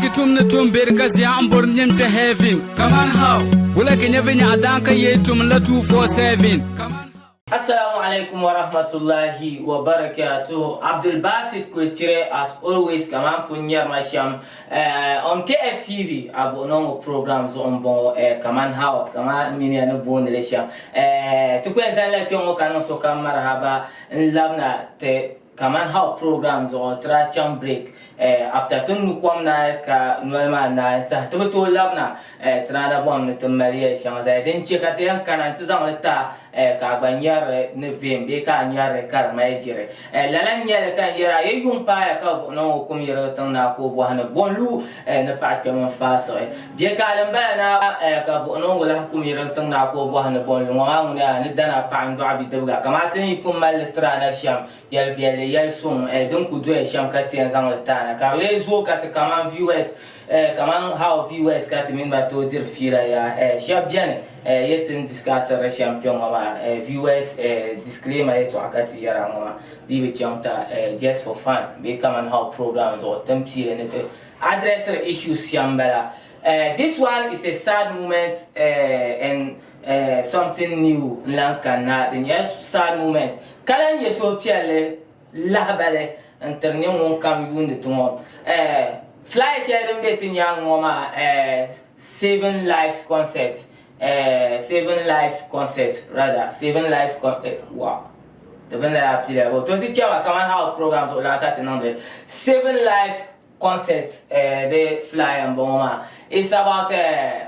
ki tum ni tum beri ka zia n bori nim kpɛ heaven. Kaman how? Wula ki nyɛ vinyɛɣu daan ka yee tum la 247. Kaman how? Assalamu alaikum wa rahmatullahi wa barakatuh. Abdul Basit Kultire as always kaman pun nyɛrima shɛm eh, on KFTV a buɣinɔ ŋɔ program zuɣu n bɔŋɔ eh, kaman how kaman mini ya ni booni li shɛm eh, ti ku yɛn zani la kpɛŋ ŋɔ ka niŋ sokam marhaba n labina ti kaman how program zuɣu ti daa chaŋ break eh, after ti nu kom naai ka noli maa naai n-tiɛhi ti bi tooi labina eh, ti daa na bɔŋ ni ti mali yɛl shɛŋa zali din che ka ti yɛn kana nti zaŋ li ti a eh, ka a gba nyari li ni vihim bee ka a nyari li ka di mali jiri. Eh, lala n-nyɛ li ka n yɛri a, yi yuŋ paaya ka vuɣi niŋ o kum yirigi tiŋ naa ka o bɔhi ni bɔ n-lu eh, ni paɣa kpɛm n-faai siɣi. Bɛ kaali m-bala na eh, ka vuɣi niŋ o lahi kum yirigi tiŋ naa ka o bɔhi ni bɔ n-lu ŋɔ maa ŋuni a ni dana paɣa n-dɔɣi bidibiga kamani ti ni pun mali li tiri a na shɛm. Yɛli viɛlli, yɛli suŋ, eh, din ku doya shɛm ka ti yɛn zaŋ li ti a na, ka di lee zooi ka ti kaman viewers, eh, kaman how viewers ka ti mini ba tooi diri fiila yaa, eh, shɛba beni, eh, yɛ ti ni discussiri li shɛm kpe ŋɔ maa, eh, viewers, eh, disclaimer yɛtɔɣa ka ti yɛra ŋɔ maa, di yi bi chaŋ ta, eh, just for fun bee kaman how program zuɣu ti ni piili ni ti addressiri issues shɛm m-bala. Eh, this one is a sad moment, eh, and, eh, something new n-lan kanna, di nyɛla sad moment. Ka lan nyɛ suhupiɛlli lahibali n-tiri ni ŋunkam yuundi ti ŋɔ. Eh, flyer shɛli din be ti nyaaŋa ŋɔ maa, eh, Saving Lives Concert, eh, Saving Lives Concert, rather, Saving Lives Con, eh, wow. Di bini la yaa piliya bo. To ti chama kaman how program zuɣu laa ka ti niŋdi li. Saving Lives Concert, eh, di flyer m-bɔŋɔ maa. It's about, eh,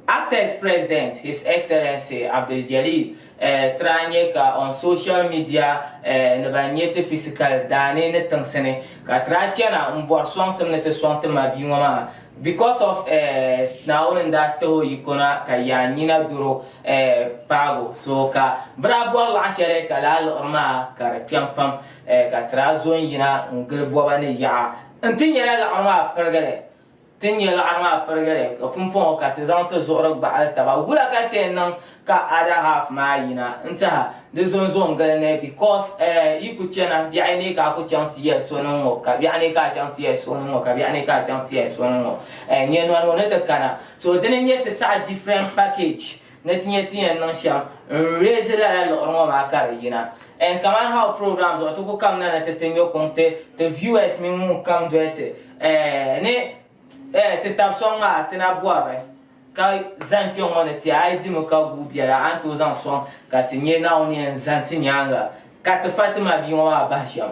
Actors President, His Excellency Abdul Jalil tira nyɛ ka on social media ni ban nyɛ ti physical daani ni tiŋsi ni ka tira chana n bɔri sɔŋsim ni ti sɔŋ ti ma bia ŋɔ maa because of Naawuni n daa tahi o yiko na ka yaa nyina doro paagu so ka bɛ daa bɔri laɣ shɛli ka lala liɣiri maa ka di kpɛm pam ka tira zo n yina n gili bɔba ni yaɣa n ti nyɛla liɣiri maa pirigili. Ti nya liɣiri maa pirigili, ka pumpɔŋɔ ka ti zaŋ ti zuɣuri gbaɣili taba. Wula ka ti yɛn niŋ ka other half maa yina n-tɛha di zonzo n-gili ni because eh yi ku chana biɛɣu ni ka a ku chaŋ ti yɛli so ni ŋ-ŋɔ ka biɛɣu ni ka a chaŋ ti yɛli so ni ŋ-ŋɔ ka biɛɣu ni ka a chaŋ ti yɛli so ni ŋ-ŋɔ eh nyɛ nɔni ŋɔ ni ti kana. So dini n-nyɛ ti taɣi different package ni ti nya ti yɛn niŋ shɛm n-raise lala liɣiri ŋɔ maa ka di yina. And kaman how program zuɣu ti ku kamina ni ti ti nya kuŋ ti ti viewers mini ŋun kam doli ti eh ni eh ti tab sɔŋ maa ti na bɔrili ka zani kpe ŋɔ ni ti a yi dimi ka guui biɛla a ni tooi zaŋ sɔŋ ka ti nya Naawuni yɛn zani ti nyaaŋa ka ti fa ti mabia ŋɔ maa bahi shɛm.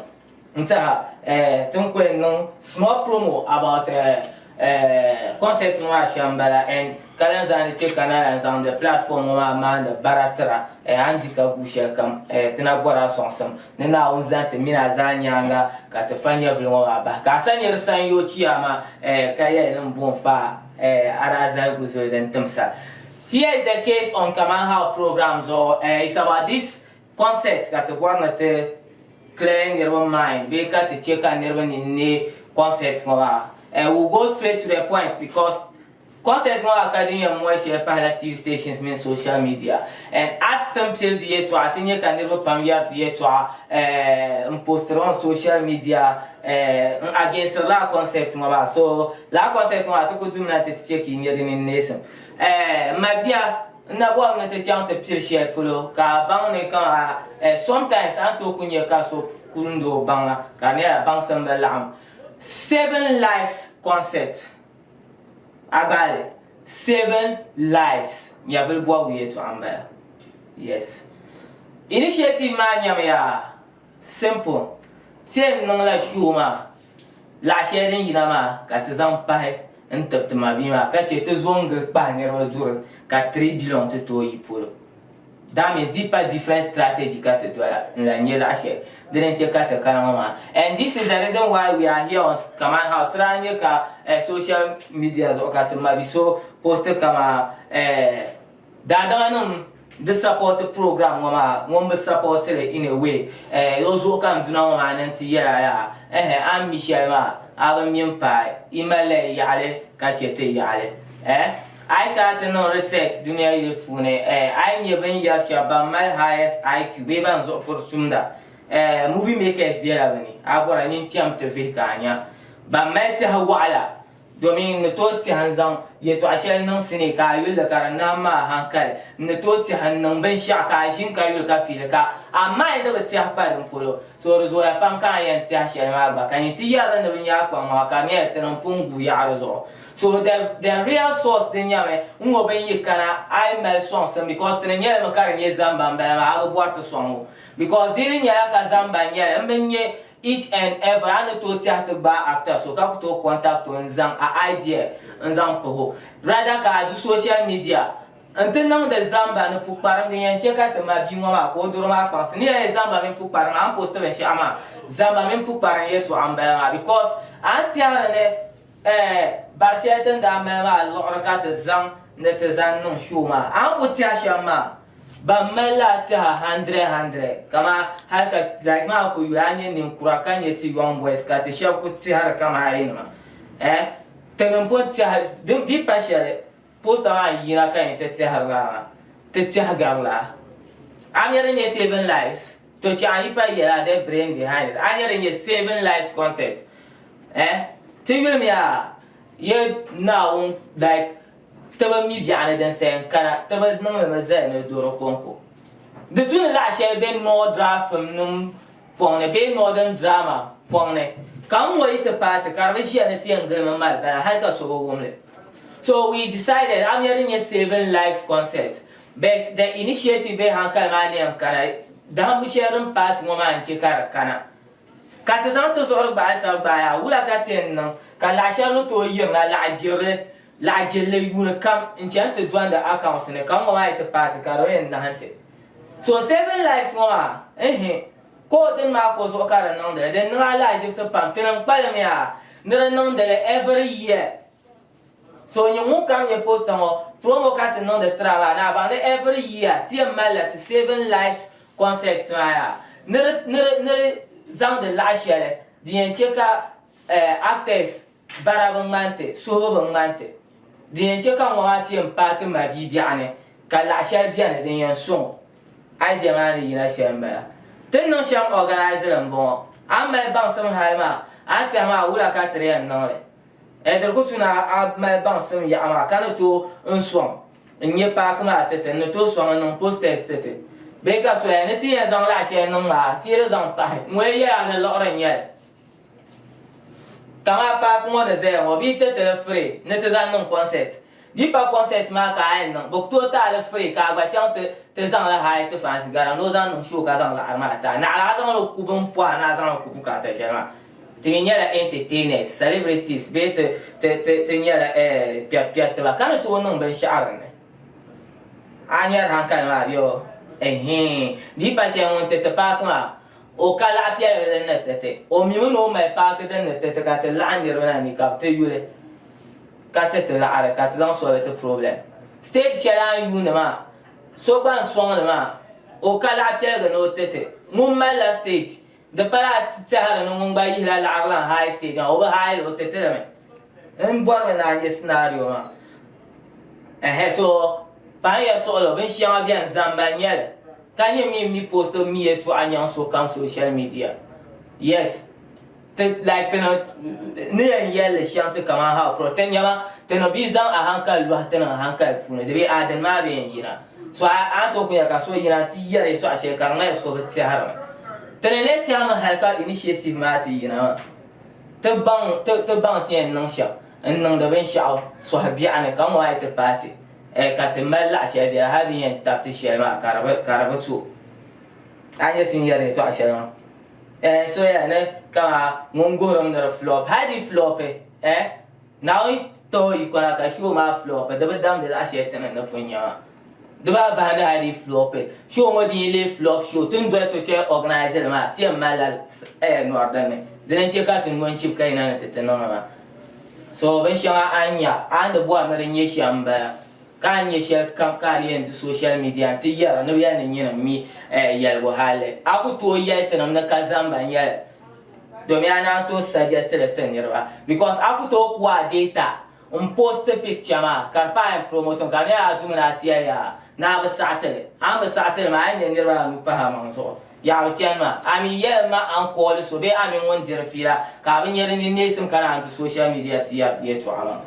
N tɛha eh ti ni ku yɛn niŋ small promo about eh eh concert ŋɔ maa shɛm m-bala and ka lan zaandi kpe ka na lan zaŋdi platform ŋɔ maa maandi bara tira eh a ni di ka guui shɛli kam eh ti na bɔri a sɔŋsim ni Naawuni zani ti mini a zaa nyaaŋa ka ti fa nyɛvili ŋɔ maa bahi ka a sa nyari sanyoo chiyaama eh ka yɛli ni m bo n-fa eh a daa zaligu zoli din timsa. Here is the case on Kaman How program zuɣu eh it's about this Concert ka ti bɔri ni ti clear niriba mind bee ka ti che ka niriba nini neei concert ŋɔ maa. Eh, we'll go straight to the point because concert ŋɔ maa ka din yɛn moli shɛli pahila TV stations mini social media. And as ti ni pili di yɛltɔɣa ti nya ka niriba pam yɛri di yɛltɔɣa eh, n postiri on social media eh, n againstiri lala concept ŋɔ maa. So lala concept ŋɔ maa ti ku dumina nti ti che ka yi nya di nini neesim. Eh, m mabia, N na bɔrimi ni ti chaŋ ti pili shɛli polo ka a baŋ ni ka a sometimes a ni tooi ku nya ka so kundi o baŋa ka di nyɛla baŋsim bi laɣim. Seven Lives Concert A gbaali Seven Lives nyɛvili bɔbigu yɛltɔɣa m-bala. Yes. Initiative maa nyamiya simple. Ti yɛn niŋla show maa Laɣ shɛli din yina maa ka ti zaŋ pahi n-tiri ti mabia maa ka chɛ ti zo n-gili kpahi niriba duri ka 3 billion ti tooi yi polo. That means di pa different strategy ka ti dola n-lan nyɛ laɣ shɛli dini n-chɛ ka ti kana ŋɔ maa. And this is the reason why we are here on kaman how ti daa nyɛ ka social media zuɣu ka ti mabi so post kaman Daadama nim di support program ŋɔ maa ŋun bi support li in a way eh o zuɣu ka n duna ŋɔ maa ni n ti yɛla yaa ehe a ni mi shɛli maa a bi mi m paai i malila yi yaɣili ka chɛ ti yaɣili eh a yi kana ti niŋ research dunia yili puuni eh a yi nya bɛ ni yɛri shɛba ban mali highest IQ bee ban zuɣu puri tumda eh movie makers bela bɛ ni a bɔra nyin cham ti vihi ka a nya. Ban mali tɛha waɣila domin n ni tooi tɛha n-zaŋ yɛtɔɣ shɛli niŋ sinii ka a yuli li ka di nahim ma a hankali. N ni tooi tɛha n-niŋ binshɛɣu ka a ʒini ka yuli ka fiili ka a mind bi tɛhi pa din polo. So di zooya pam ka a yɛn tɛhi shɛli maa gba ka nyin ti yɛri li ni bɛ nya a kpaŋmaŋa ka di nyɛla ti ni pun guui yaɣi di zuɣu. So the the real source din nyɛmi n ŋɔ bin yi kana a yi mali sɔŋsim because ti ni nyɛli mi ka di nyɛ zamba m-bala maa a bi bɔri ti sɔŋ o because di ni nyɛla ka zamba n-nyɛli m bi nya Each and every a ni tooi tɛhi ti gbaai actor so ka ku tooi contact o n-zaŋ a idea n-zaŋ pahi o rather ka a di social media n-ti niŋdi zamba ni pukparim din yɛn che ka ti ma bia ŋɔ maa ka o doro maa kpaŋsi ni yɛn zamba mini pukparim a ni posti binshɛɣu maa zamba mini pukparim yɛltɔɣa m-bala maa because a ni tɛhiri ni eh bari shɛli ti ni daa mali maa liɣiri ka ti zaŋ ni ti zaŋ niŋ show maa a ni ku tɛhi shɛm maa Ban mali lala tɛha hundred hundred kaman hali ka like maa ku yuli a nya ninkura ka nya ti young boys ka ti shɛba ku tɛhiri kaman a yinima eh tinim pun tɛhi di bi pa shɛli poster maa n yina ka yi ti tɛhiri lala maa ti tɛhi gari lala a nya din nyɛ saving lives to chɛ a yi pa yɛla the brain behind it a nya din nyɛ saving lives concert eh ti yulimi yaa ye Naawuni like Ti bi mi biɛɣuni din sa yɛn kana, ti bi niŋ li mi zali ni doro kɔŋko. Di tu ni laɣ shɛli be Nordra fimnim pɔŋ ni bee Northern Drama pɔŋ ni, ka n ŋɔ yi ti paai ti ka di bi ʒiya ni ti yɛn gilimi mali bala hali ka so bi wum li. So we decided a mi di nyɛ Saving Lives concert but the initiative bee hankali maa ni yɛn kana dahimbu shɛli din paai ti ŋɔ maa n-che ka di kana. Ka ti zaŋ ti zuɣuri gbaai tab gbaai a, wula ka ti yɛn niŋ ka laɣ shɛli ni tooi yirina laɣ jirili Laɣ jilli yuuni kam n-chani ti dɔndi accounts ni ka ŋɔ maa yi ti paai ti ka di yɛn nahim ti. So Saving Lives ŋɔ maa, n-hi, ko dini maa ko zuɣu ka di niŋdi li. Din niŋ alahiʒibisi pam, ti ni kpalim yaa ni di niŋdi li every year. So nyin ŋun kam nyɛ poster ŋɔ, promo ka ti niŋdi tira maa ni a baŋ ni every year ti yɛn malila ti Saving Lives concert maa yaa ni di, ni di, ni di zaŋdi laɣ shɛli din yɛn che ka eh, actors Bara bi ŋmani ti, suhibu bi ŋmani ti. Din yɛn chɛ ka ŋɔ maa ti yɛn paai ti ma bia biɛɣu ni, ka laɣ shɛli beni din yɛn sɔŋ o. Idea maa ni yina shɛli m-bala. Ti ni niŋ shɛm organise li m-bɔŋɔ. A ni mali baŋsim hali maa, a ni tɛhi maa wula ka ti di yɛn niŋ li? Eh, di ku tu ni a mali baŋsim yaɣa maa ka ni tooi n sɔŋ n-nyɛ paaki maa ti ti, n ni tooi sɔŋ n-niŋ posters ti ti. Bee ka soya ni ti yɛn zaŋ laɣ shɛli niŋ maa, ti yi di zaŋ pahi, ŋɔ yi yɛla ni liɣiri n-nyɛ li. Kaman paaki ŋɔ ni zaya ŋɔ, bɛ yi ti ti li free ni ti zaŋ niŋ concert. Di yi pa concert maa ka a yɛn niŋ, bɛ ku tooi ti a li free ka a gba chaŋ ti ti zaŋ li hire ti fansi gara ni o zaŋ niŋ show ka zaŋ laɣiri maa ti a. Naɣila a zaŋ li ku bini pɔha ni a zaŋ li ku bukaata shɛli maa. Ti mi nyɛla entertainers, celebrities bee ti ti ti ti nyɛla eh kpɛrikpɛritiba ka ni tooi niŋ binshɛɣu din ni. A nyari hankali maa bee o? Ɛhii. Di yi pa shɛli ŋun ti ti paaki maa O ka laɣ piɛlli din ni ti ti. O mimi ni o mali paaki din ni ti ti ka ti laɣim niriba na ni ka bɛ ti yuli ka ti ti laɣiri ka ti zaŋ solve ti problem. Stage shɛli a ni yuuni maa so gba n-sɔŋ li maa o ka laɣ piɛligi ni o ti ti. Ŋun malila stage di pala a tɛhiri ni ŋun gba yihila laɣiri la n-hire stage maa o bi hire li o ti ti li mi. N bɔrimi ni a nya scenario maa. Ɛhɛ so paɣiya suɣulo binshɛŋa beni zamba n-nyɛ li ka nyɛ mi mi post mi yɛltɔɣa nyaŋ sokam social media yes ti like ti ni yɛn yɛlli shɛm ti kaman how pro ti nyɛma ti ni bi zaŋ a hankali lɔhi ti niŋ hankali puuni di bee a dini maa bi yɛn yina so a ni tooi ku nya ka so yina nti yɛri yɛltɔɣa shɛli ka di ŋmani so bi tɛhirimi ti ni lee tɛhimi hali ka initiative maa ti yina maa ti baŋ ti baŋ ti yɛn niŋ shɛm n niŋdi binshɛɣu sɔhi biɛɣu ni ka ŋɔ maa yi ti paai ti eh, ka ti mali laɣ shɛli biɛla hali bɛ ni yɛn tabi ti shɛli maa ka di bi to. A nya ti ni yɛri yɛtɔɣa shɛli maa? Eh, so ya ni kaman ŋun guhirim ni di flop, hali di flopi, eh, Naawuni yi ti o yiko na ka show maa flopi, di bi damdi laɣ shɛli ti ni ni pun nya maa. Di baa bahindi hali di flopi. Show ŋɔ din yi leei flop show, ti ni doli so shɛli organize li maa, ti yɛn malila eh, nɔri din ni. Dini n-chɛ ka ti no n-chibi ka yina ni ti ti niŋ li maa. So binshɛŋa a ni nya, a ni di bɔri ni di nyɛ shɛm m-bala, ka a ni nya shɛli kam ka a di yɛn di social media nti yɛra ni bɛ yɛli ni nyini mi yɛligu halli. A ku tooi yɛli tinim ni ka zamba n-nyɛ li domin a naan tooi suggest li ti niriba because a ku tooi ku a data m-post picture maa ka di paai n-promote ka di nyɛla a dumi ni a ti yɛli yaa ni a bi saɣi ti li. A ni bi saɣi ti li maa a yi nya niriba anu pahi a maŋ zuɣu. Yaa bi chani maa, a mi yɛli ma a ni kooli so bee a mini ŋun diri fiila ka a bi nya di ninneesim ka naan ti social media ti yɛri yɛltɔɣa maa.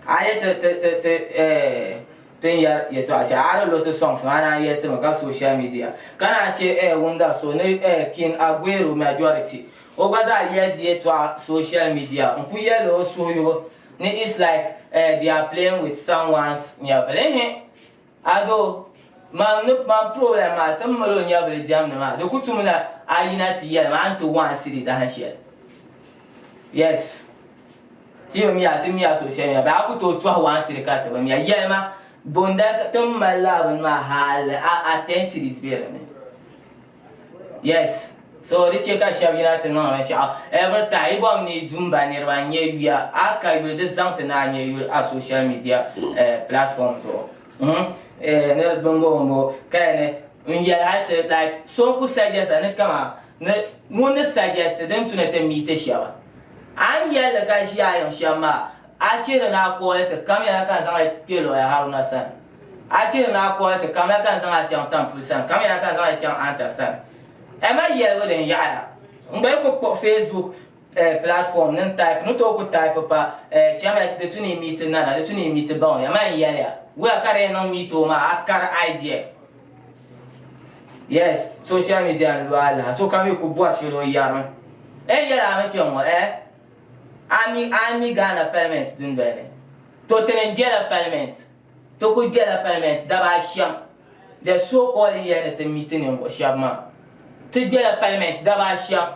A yi ti ti ti ti eh ti ni yɛri yɛltɔɣa shɛli a di lo ti sɔŋsim a naan yɛli ti mi ka social media ka naan che eh wunda so ni eh King Aguero majority o gba zaa yɛli di yɛltɔɣa social media n ku yɛli o suhuyubu ni it's like eh they are playing with someone's nyɛvili ehe Ado, Man ni man problem maa ti mali o nyɛvili diɛmdi maa di ku tum la a yina ti yɛli ma a ni ti one cedi dahin shɛli. Yes. Ti bi miya ti miya social media bee a ku tooi tɔhi one cedi ka ti bi miya. Yɛli ma bondali ka ti mali laa bini maa hali a a ten cedis be di ni. Yes. So di chɛ ka shɛba yina ti niŋ binshɛɣu every time yi bɔmi ni yi du m-ba niriba n-nyɛ yuya a ka yuli di zaŋ ti ni a nyɛ yuli a social media platform zuɣu. Ni bimbo bimbo ka yɛli ni n yɛli hali ti like so n-ku suggest a ni kaman ni ŋun ni suggest din tu ni ti meet shɛba a ni yɛli li ka ʒi a yiŋ shɛm maa a chihiri ni a call ti kamina ka n zaŋ li kpe lawyer Haruna sani. A chihiri ni a kɔhi ti kamina ka n zaŋ a chaŋ Tampuli sani, kamina ka n zaŋ a chaŋ Anta sani. Ɛma yɛlibu din yaɣiya. N gba yi ku kpuɣi Facebook platform ni n type, ni tooi ku type pa chamiya di tu ni yi meet Nana, di tu ni yi meet Bawumia. Man yɛliya, wuya ka di yɛn niŋ meet o maa, a kari idea. Yes, social media n lu a lahi, sokam yi ku bɔri shɛli o yɛrimi. N yɛli a mi kpɛŋ ŋɔ eh, a mi, a mi Ghana parliament dundoli ni. To tini n bela parliament. Ti kuli bela parliament daba ashɛm, the so called n yɛli ni ti meet ninvuɣu shɛba maa. Ti bela parliament daba ashɛm.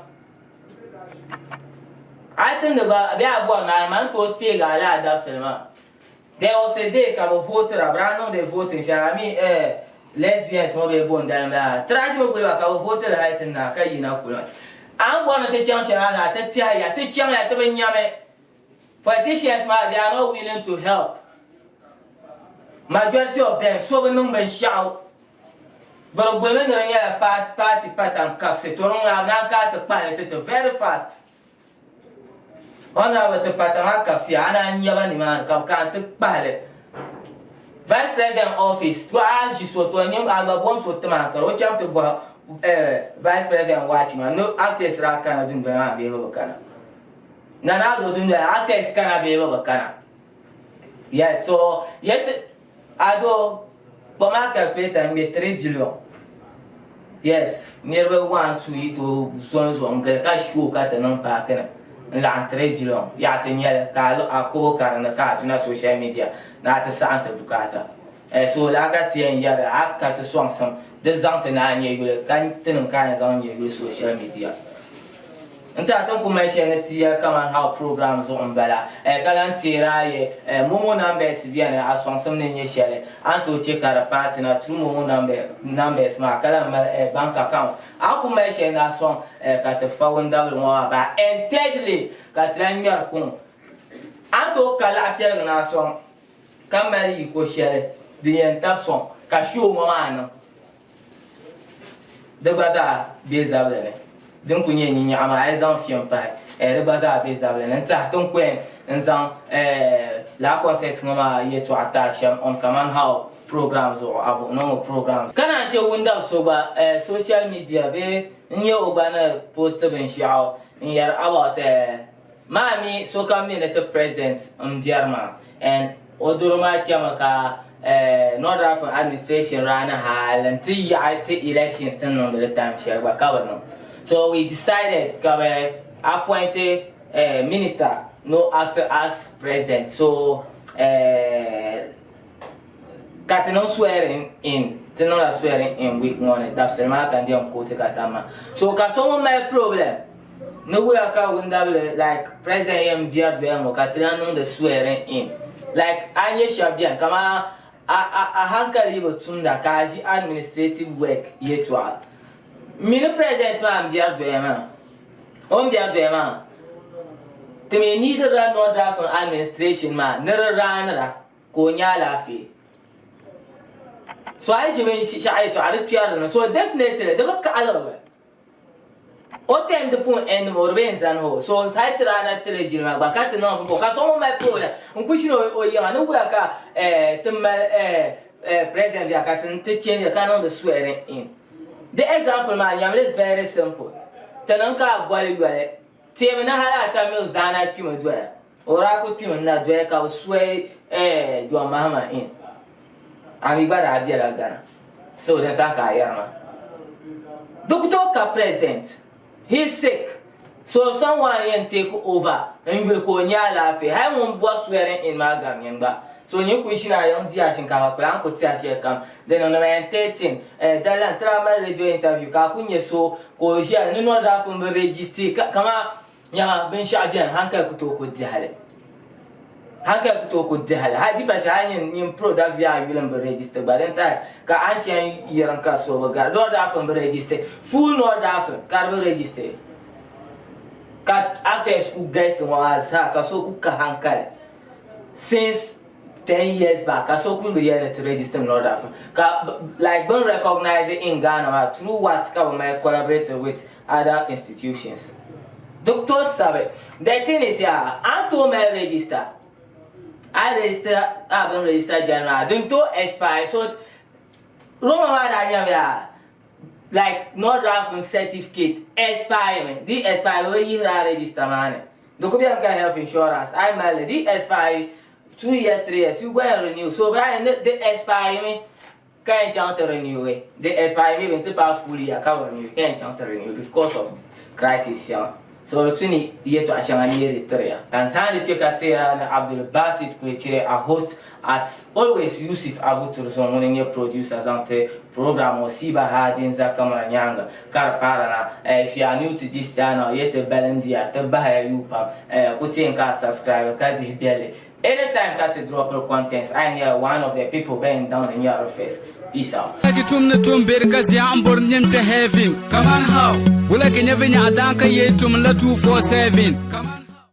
A yi timdi gba bee a bɔri ni a man tooi teegi a lala dabisili maa. There was a day ka bɛ vootira, bɛ daa niŋdi voting shɛli, I mean eh, lesbians ŋɔ bee bo n-dali m-bala, ti daa ʒimi guli ba ka bɛ vootiri hali ti naai ka yina kuli. A ni bɔri ni ti chaŋ shɛli maa zaa ti tɛhiya, ti chaŋya ti bi nyami. Politicians maa they are not willing to help. Majority of them so bi niŋ binshaɣu. Bɛ di gulimi ni di nyɛla party pata n-kabisi to di ŋuna bɛ naan ka ti kpahili ti ti very fast. Honourable ti pata maa kabisiya a naan nya ba nimaani ka bɛ kana ti kpahili. Vice President office to a ʒi so to a gba bom so tima ka o chaŋ ti bɔhi Vice President watch maa ni actors daa kana dundoli maa bee bɛ bi kana. Nana Addo dundoli actors kana bee bɛ bi kana. Yes, so yet Addo kpɔm a calculator n-ŋmɛ 3 billion. Yes, niriba 1 2 yi tooi zo n-zo n-gili ka show ka ti niŋ paaki ni n-laɣim 3 billion yaɣa ti nyɛli ka a kobo ka di ni ka a duna social media ni a ti saɣim ti bukaata. Eh, so laa ka ti yɛn yɛri a ka ti sɔŋsim di zaŋ ti ni a nyɛ yuli ka tinim ka a yɛn zaŋ nyɛ yuli social media. N tiɛha ti ni ku mali shɛli ni ti yɛli kaman how program zuɣu m-bala eh, ka lan teeri a yi eh, momo numbers beni a sɔŋsim ni nyɛ shɛli a ni tooi che ka di paai ti na through momo number numbers maa ka lan mali eh, bank account a ni ku mali shɛli ni a sɔŋ eh, ka ti fa wundabili ŋɔ maa bahi and thirdly ka ti lan ŋmɛri kuŋ a ni tooi ka laɣipiɛligu ni a sɔŋ ka mali yiko shɛli din yɛn tabi sɔŋ ka show ŋɔ maa niŋ. Di gba zaa be zabili ni. Din kuli nyɛ nyinyaɣa maa a yi zaŋ fiɛm pahi eh, di gba zaa be zabili ni. N tiɛha ti ni ku yɛn n zaŋ eh, lala concert ŋɔ maa yɛltɔɣa ti a shɛm on Kaman How program zuɣu, Abuɣinɔŋɔ program zuɣu. Ka naan che wundab so gba eh, social media bee n nyɛ o gba ni post binshɛɣu n yɛri about eh, Maa mi sokam mi ni ti president m biɛri maa and o doro maa chɛmi ka North Africa administration daa ni hali n ti yaɣi ti elections ti ni niŋdi li time shɛli gba ka bi niŋ. So we decided ka bɛ appoint minister ni o act as president so ka ti niŋ swearing in ti niŋla swearing in week ŋɔ ni dabisili maa ka n diɛm kooti ka tam maa so ka so ŋun mali problem Ni wula ka wundabili like president yɛn biɛri doya ŋɔ ka ti lahi niŋdi swearing in like a nyɛ shɛba bɛni kaman a a a hankali yi bi tumda ka a ʒi administrative work yɛltɔɣa m mi ni president maa n biɛri doya maa o ni biɛri doya maa ti mi needirila North Dafen administration maa ni di raanira ka o nya alaafee so a yi ʒi binshɛɣu yɛltɔɣa di kpɛri di ni so definitely di bi kaɣiliri li. O time di pun end mi o di bee n-zani o so hali ti daa na tili jilima gba ka ti niŋ bini ka so ŋun mali problem n ku ʒini o yiŋa ni wula ka ti mali president bia ka ti change ka niŋdi swearing in. Di example maa nyɛmli very simple. Ti niŋ ka a boli yoli, teemi ni hali Atta Mills daa na kpimi doya. O daa ku kpimi n-na doya ka bɛ swear eh John Mahama in. A mi gba daa bela Ghana. So din saha ka a yɛri maa. Di ku tooi ka president. He is sick. So someone yɛn take over n yuli ka o nya alaafee. Hali ŋun bɔri swearing in maa gari nyin gba. So nyin kuli ʒini a yiŋ di a shinkaafa kpula a ni ku ti a shɛli kam di niŋdi ma yɛn 13 eh dali n ti daa mali radio interview ka a ku nya so ka o ʒiya ni nɔri daa pun bi register ka kaman nyama binshɛɣu beni hankali ku tooi ku dihili. Hankali ku tooi ku dihili hali di pa shɛli hali nyin nyin product bee a yuli n bi register gba din tahi ka a ni chani yirim ka so bi gari nɔri daa pun bi register full nɔri daa pun ka di bi register ka actors ku galisi ŋɔ maa zaa ka so ku ka hankali since 10 years back ka so kuli bi yɛli ni ti register nɔri daa pun ka like bin recognize in Ghana maa through what ka bi mali collaborate with other institutions. Doctor sabi, the thing is yaa, a ni tooi mali register, a register a bin register general din tooi expire so Roma maa daa nyɛmi yaa like not drafting certificate expire mi di expire bi yihiri a register maa ni di ku bɛni ka health insurance a yi mali li di expire 2 years, 3 years, you go and renew. So bi daa ni di expire mi ka yɛn chaŋ ti renew di expire maybe n ti paai full year ka bi renew ka yɛn chaŋ ti renew because of crisis shɛŋa. So di tu ni yɛtɔɣa shɛŋa neeri tiriya ka n zaŋ li kpe ka teera ni Abdul Basit Kwechere, a host as always, Yusuf Abu Turzon ŋuni n-nyɛ producer zaŋ ti program ŋɔ, Siba Haji n-za kamara nyaaŋa ka di paara na. If you are new to this channel, ye ti balindiya ti bahaya yuu pam ku ti yɛn ka a subscribe ka dihi belli. Anytime ka ti drop contents, I nyɛla one of the people bɛn daŋdi nyɛri first. Peace out. Ki tum ni tum beri ka zia n bori nim ti heaven. Come on how? Wula ki nyɛ vinyɛɣu daan ka yee tum la 247. Come on.